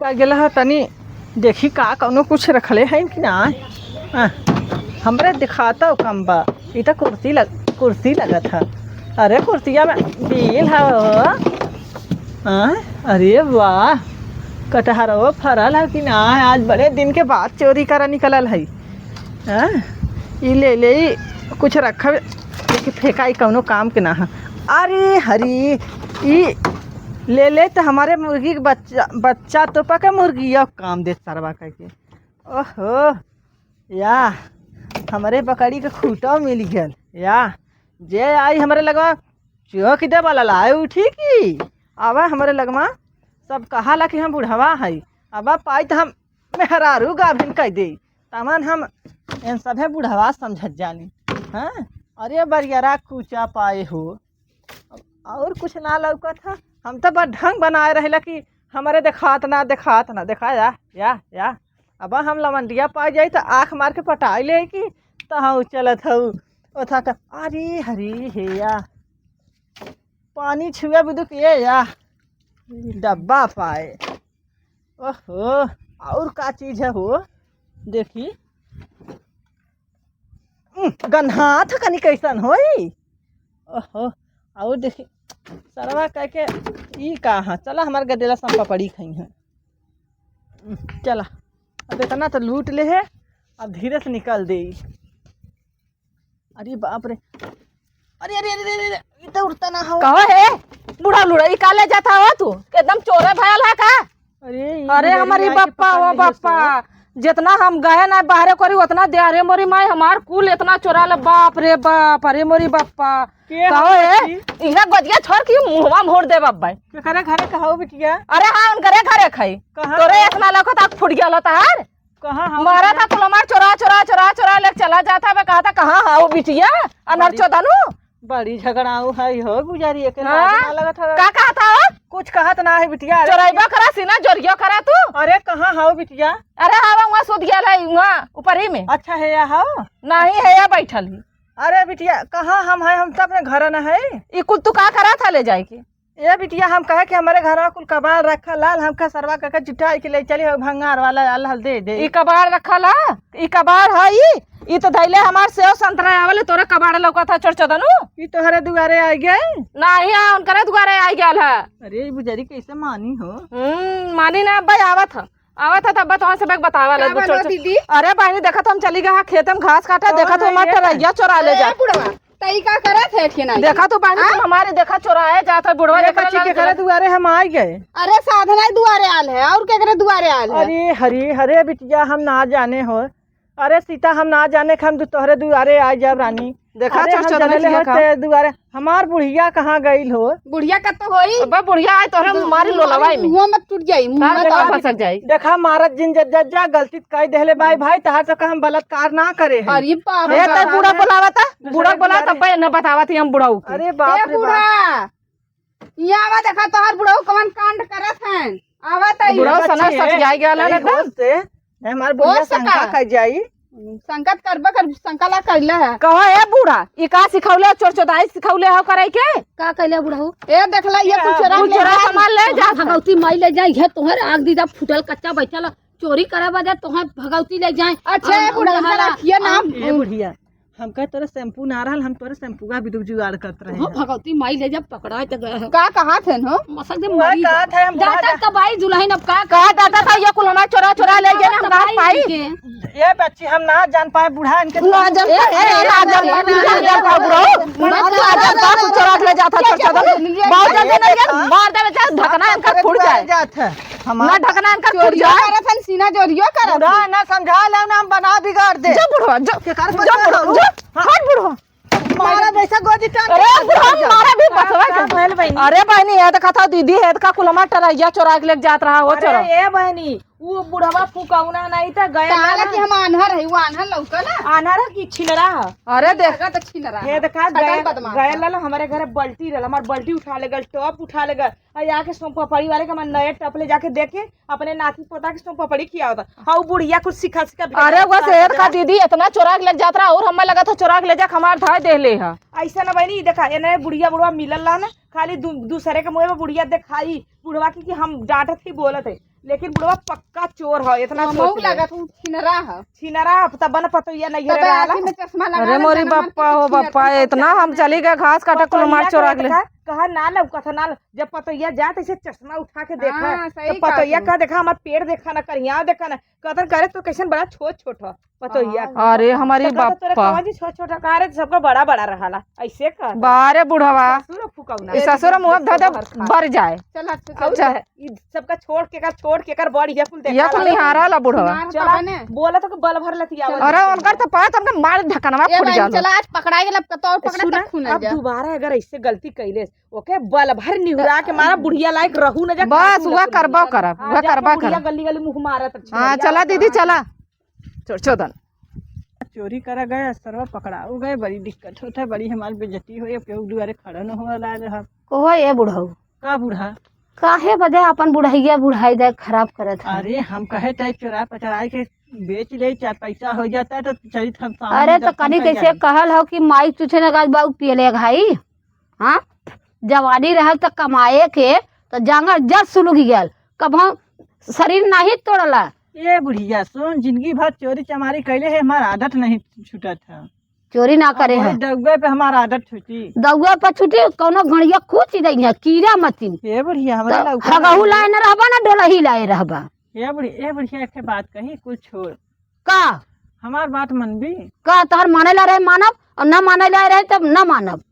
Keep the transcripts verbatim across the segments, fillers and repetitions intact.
का गेला ह, तनी देखी का कौनो कुछ रखले है कि ना। आ, हमरे दिखाता कम बा। ई त कुर्सी लग, कुर्सी लगत ह। अरे कुर्सिया में बिल ह हो। आ, अरे वाह, कटहरवा फरल ह कि ना। आज बड़े दिन के बाद चोरी करा निकलल है। आ, ई ले ले, ई कुछ रखा, लेकिन फेंका, ई कौनो काम के ना ह। अरे हरी, ई ले ले त हमरे मुर्गी के बच्चा, बच्चा तोपा के मुर्गिया काम देत सरवा कह के। ओहो, या, हमरे बकरी के खूंटा मिल गयल। या, जे आई हमरे लगवा, चौक दे वाला लाए उठी की। आवा हमरे लगवा, सब कहाला कि हम बुढ़वा हई। अब पाई त हम मेहरारू गाभिन कह दे। तमन हम इन सभे बुढ़वा समझत जानी। हाँ, अरे बरियरा कूचा पाए हो, और कुछ ना लौकत ह। हम तो बस ढंग बनाए रहेला कि हमरे देखात ना, देखात ना, देखा या, या, या। अब हम लवंडिया पा जाई त आँख मार के पटाई ले कि तहाँ चलत हऊ। ओथा का, अरे हरी हे या, पानी छुए बुदुक ये या, डब्बा पाए। ओहो, और का चीज है हो? देखी। उम, गन्हात ह कनी कैसन होई? ओहो, और देखी, सरवा कह के ई का ह? चला हमार गदेला संपपड़ी खाई है। उम, चला, अब इतना तो लूट ले है, अब धीरे से निकल दे। अरे बाप रे, अरे, अरे, अरे, अरे, अरे, ई तो उड़ता ना हो। कहो हे, बूढ़ा लूढ़ा, ई का ले जात हवा तू? एकदम चोरे भयल है का? अरे, ई अरे, मेरी हमारी माई के बप्पा, पकड़ ओ लिहे बप्पा, सो। जितना हम गए ना बाहरे करी, उतना दे, अरे मोरी माई, हमार कुल इतना चोरा ले, बाप रे बाप, अरे मोरी बप्पा। के कहो हो हे, बच्ची? इहे गजिया छोड़ के मुहवा मोड़ दे बब्बा। केकरे घरे कहो बिटिया? अरे हाँ, उनकरे घरे खाई। कहाँ तोरे हो? इतना लखत आँख फूट गया तहार। कहाँ हो मारा बिटिया? था कुल हमार चोरा, चोरा, चोरा, चोरा ले चला जाता। मैं कहा था, "कहाँ हाउ बिटिया?" अनर बड़ी, चोदनु। बड़ी झगड़ाऊ है हो गुजारी, एके हाँ? लाज ना लगत हवे। का कहत हव? कुछ कहत ना है बिटिया। अरे चोरइबो करा, सीना जोरियो करा तू। अरे कहाँ हाउ बिटिया? अरे हाउ, वहाँ सुत गया है, वहाँ ऊपर ही में। अच्छा है या हाउ? नहीं है, या बैठल ही। अरे बिटिया, कहाँ हम है, हम तो अपने घर न है। ई कुल तू का करा था ले जाए के? ए बिटिया, हम कहे कि हमरे घरवा कुल कबाड़ रखल लाल, हमका सरवा कह के जुटाई के ले चली हो, भंगार वाला आल हल दे दे। ई कबाड़ रखल ह? ई कबाड़ ह ई? ई तो धैले हमार सेव संतरा आवले, तोरे कबाड़ लौकत ह, चोरचोदनु। ई तोहरे दुआरे आ गए? नाही, आ उनकरे दुआरे आ गयल ह। अरे, ई बुजरी कैसे मानी हो? हम्म, मानी ना, अब्बा आवत ह। आवत ह तब तोहन से बैग बतावा का ले दो बोलो चोर चोर। दीदी? अरे बहिनी, देखा तो हम चली गए हैं खेते में घास काटे, कौन देखा तो है हमार ये? टरैया चोरा ले ए, जा। बुढ़वा, तई का करत है ठेना? देखा तो बहिनी, आ? तुम हमारे देखा चोराए जात है बुढ़वा, ये देखा बच्ची ना के लगे। घरे दुआरे हम आ गए। अरे साधना ही दुआरे आल है, और केकरे दुआरे आल है? अरे हरी, हरे बिटिया, हम ना जाने हो। अरे सीता, हम ना जाने कि हम दु-, तोहरे दुआरे आ जाब रानी। देखा अरे चोर हम चोदना जनले किया हो का? ते दुआरे, हमार बुढ़िया कहाँ गइल हो? बुढ़िया कत्तो होई? अब्बा बुढ़िया आए तोहरे मारी लोलवाई में। मुंह मत टूट जाई, मुंह तार मत देखा टूट फंसक जाई। देखा मारत जिन जज जा गलती कई देहले बाई भाई, तहार तो हम बलात्कार ना करे हैं। अरे बाप रे ए, बाप। ते बूढ़ा बोलावा ता, बूढ़ा बोला तब न बतावा थी हम बुढ़ऊ के। अरे बाप ए रे बाप। बूढ़ा, यहाँ आवा, देखा तोहर बुढ़ऊ कवन कांड करत हैं। आवा त ई बुढ़ऊ बच्ची सना है, सठियाई गया ना सही एकदम। होश से, नहीं, हमार बुढ़िया होश से शंका का? कर जाई। शंका त करबे कर, शंका ला कैले है। कहो ए बूढ़ा, ई का सिखौले, चोरचोदाई सिखौले हो करे के? का कैले बुढ़ऊ? ए देखला, ये ये कुछ रख कुछ ले रख जाए। सामान ले जा। भगवती माई ले जाए, ये तोहर आग दीदा फूटल कच्चा बैठल, चोरी करे बदे तोहर भगवती ले जाए। अच्छा, और बुढ़ऊ उनहरा का रखिए नाम। ए बुढ़िया, हमका तोरे शैम्पू ना रहल, हम तोरे शैम्पूआ भी जुगाड़ करत रहे हैं। भगवती माई ले जब पकड़ा त गए हो। का कहत हन हो? मसक दे वह मरी कहत है, हम जा। बुढ़ा जाता जा। कबाई दुल्हन अब का कहा जाता था, ये कुल हमार चोरा चोरा ले गए ना, हम कहाँ पाई? ए बच्ची, हम ना जान पाए, बूढ़ा इनके ना जान ए, पाए। ए, ना जान पाए, ना जान पाए, बुढ़ऊ। ना जान पाए, तू चोरा के ले जाता, चोर चोदन। बहुत जल्दी ना ये मार देवे, जा, ढकना इनका फूट जाए। जात है। हमार ना ढकना इनका फूट चोरियो जाए। करत हन, सीना जोरियो करत बुढ़ा हन। ना समझा ले ना, हम बना बिगाड़ दे। जो बुढ़वा, जो, केकर जो पकड़ बुढ़वा, लो? जो, हाँ। हट बुढ़वा। मारा जैसा गोदी टांग अरे के बुढ़वा, मारा भी का, बतवा का के। भइल बहिनी? अरे बहिनी, ये तो कथा दीदी है, तो का कुलमा टरैया चोरा के लेके जात रहा हो, अरे चोरा। ए बहिनी, वो बुढ़वा फुकौना नहीं था, गया काला वाला। कि हम आन्हर है, वो आन्हर लौका ना? आन्हर है कि छिनरा है? अरे देख। लगा तो छिनरा है। ये देखा, छटल गया, बदमाश गया है। लाला, हमारे घरे बल्टी रहल, हमार बल्टी उठा ले गल, टॉप उठा ले गल। आ, यहाँ के सोन पापड़ी वाले के मन नए टप ले जाके देखे, अपने नाती पोता के सोन पापड़ी खियावता। हाँ, वो बुढ़िया कुछ सिखा, सिखा भिखारी अरे, वो शहर का दीदी इतना चोरा के ले जात रहा, और हमें लगा था चोरा के ले जा, हमार धाय दे ले हा। ऐसा ना बहनी, देखा, एने बुढ़िया बुढ़वा मिलल रहा ना, खाली दू-, दूसरे के मुँह में बुढ़िया देखाई, बुढ़वा की कि हम डांटत ही बोलत है। लेकिन बुढ़वा पक्का चोर ह, इतना हमहू सोच ले। लागत उ छिनरा ह। छिनरा ह, तब न पतोहिया नहीं तब गिरे रहला। आँखी में चश्मा लगा अरे ले, मोरी जना मन बप्पा के हो छिनर बप्पा, के इतना हम चली गए घास काटा कुल मार चोरा के ले। कहा ना लौकत ह, ना लौ-, जब पतोहिया जात ऐसे चश्मा उठा के देखा, हाँ, तो सही पतोहिया कहा तू। कहा देखा, हमार पेट देखा ना, करिया देखा ना, कहतन करे तो कैसन बड़ा छोट छोट ह पतोहिया हाँ, का। अरे हमारी तो कहता, "तोरा बप्पा। कौन जी छोट छोट ह, कहा रे, सबका बड़ा बड़ा रहला।" ऐसे कहता। बारे बुढ़वा। ससुर फुकौना। ई ससुर मुँह धो दे, बहर खा। बर जाए। चल, अच्छा, और चल। ई सबका छोड़ के कर, छोड़ के कर, बड़ी है कुल देखा ये कुल ला। निहारा ला बुढ़वा। मार चला, पता ने। बोला तो कि बल भर लतियावल चल। अरे उनकर तो पात उनका मार ढकनवा ए फूट भाई, जाला। चला आज पकड़ा गेल, अब तो और पकड़ा सुना, तब खून अब जा। दोबारा अगर ऐसे गलती कैले, ओके बल भर निहुरा के मारा, बुढ़िया लायक रहू न जा, बस, काटू न वह कुल करबो जा। करब, आ वह जाके करबो बुढ़िया करब। गली गली मुँह मारत हाँ, छिनरिया चला वाला। दीदी, चला। चोर चोदन। चोरी करा गए, सरवा पकड़ाओ गए, बड़ी दिक्कत होत है, बड़ी हमार बेइज्जती होई, अब केहू दुआरे खड़ा न होला रहा। कहो ए बुढ़ऊ। का बूढ़ा? काहे बदे अपन बुढ़ैया बुढ़ाई दे खराब करत है? अरे हम कहे चाहे चोरा पचराए के बेच ले, चाहे पैसा हो जाता है तो चलित हम सामान अरे तो दर्शन कनी कर कैसे जाए। कहल हो कि माई तुझे न गाज बाऊ पियले घाई, हाँ? जवानी रहल त कमाए के, त जांगर जस सुलुग गयल, कभौ शरीर नाही तोड़ला। ए बुढ़िया, सुन, जिंदगी भर चोरी चमारी कैले है, हमार आदत नहीं छूटत है। चोरी ना करे अब है। वही दउए पे हमार आदत छूटी। दउआ पर छूटी, कौनो गणिया कूच दई है, कीड़ा मतिन। ए बुढ़िया, हमरे त लउका हगहू नहीं। लाए न रहबा, ना डोलही लाए रहबा। ए बुढ़िया, ए बुढ़िया, एक ठे बात कही, कुल छोड़। का? हमार बात मनबी? का तोहर माने ला रहे मानब, और ना माने ला रहे तब ना मानब।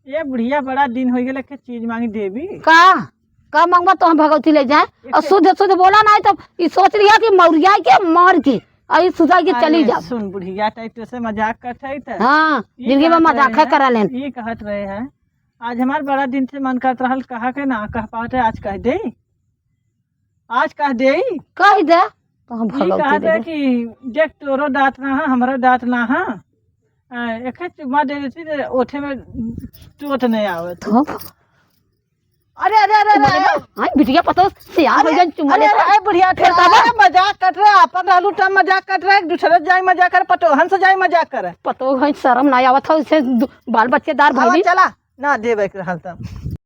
ए बुढ़िया, बड़ा दिन हो गेल, एक चीज मांगी देबी। का? का मांगबा तो हम भगवती ले जाए? एक और शुद्ध शुद्ध बोला नहीं तो ई सोच लिया कि मौरिया के मार के और ई सुधा के चली अरे, जाब। सुन बुढ़िया, टाइप तो से मजाक करत है त। हाँ, ई जिंदगी में कहत मजाक रहे है हैं, करा लेन। ई कहत रहे हैं, आज हमार बड़ा दिन से मन करत रहल, कहा के ना कह पावत है, आज कह दे। आज कह देई? कह दे। तो हम ई भगवती कहत है देबे। कि देख, तोरो दाँत ना है, हमरो दाँत ना है। आ, एके चुम्मा दे देती तो ओठे में चोट नहीं आवत। तो? अरे, अरे, अरे, चुम्मा अरे, लेबा? अरे। हाँ, बिटिया पतो सियान हो अरे, जाए, चुम्मा अरे, लेबा? अरे, बुढ़िया, फिर फिर कहबा? अरे, मजाक कट रहा, अपन रहलू तब मजाक कट रहा, एक दूसरे से जाई मजाक कर, पटोहन से जाई मजाक कर। पतो है, शर्म ना आवत हो, इसे दु-, बाल बच्चेदार आवा, भइली। चला। ना देवे के रहल त।